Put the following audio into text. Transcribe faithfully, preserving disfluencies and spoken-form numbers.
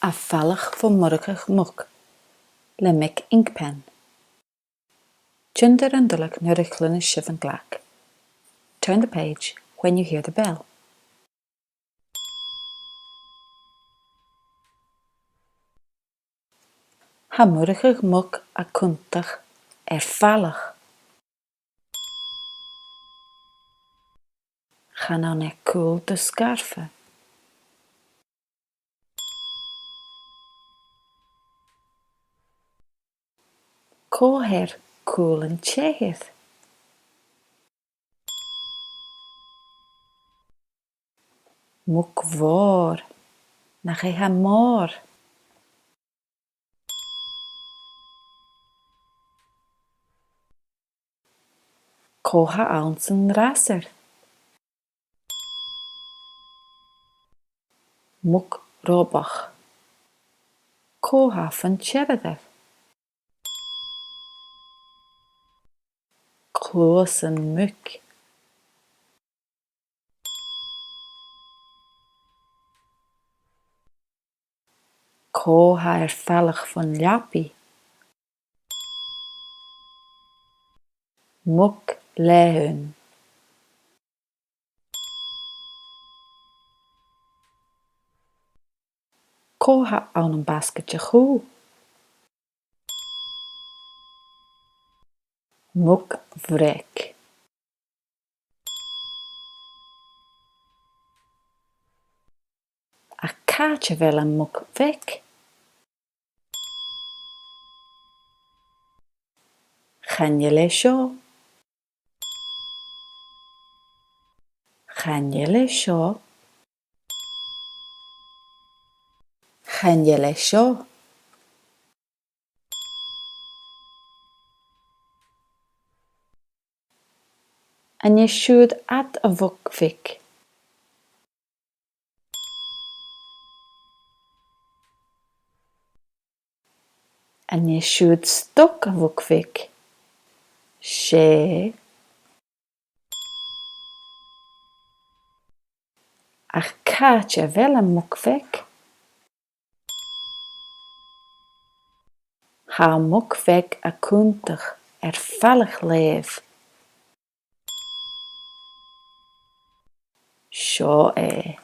A' Fhalach fo Mhurchadh Muc, le Mick Inkpen. Tionndaidh an duilleag nuair a chluinneas sibh an glag. Turn the page when you hear the bell. Tha Murchadh Muc a' cunntadh air falach. Chan ann air cùl do sgarfa. Cò tha air cùl an t-sèithir? Muc mhòr, nach e tha mòr. Cò tha anns an rasair? Muc robach. Cò tha fon t-searradair? Cluasan muic. Cò tha air falach fon leabaidh? Muc leathann. Cò tha ann am basgaid a' chù? Muc bhreac. Ach càit a bheil am muc bheag? Chan eil e seo. Chan eil e seo. Chan eil e seo. An e siud ad, a mhuc bheag? An e siud stog, a mhuc bheag? 'S e. Ach càit a bheil am muc bheag? Tha am muc bheag a' cunntadh air falach leibh. Seo e.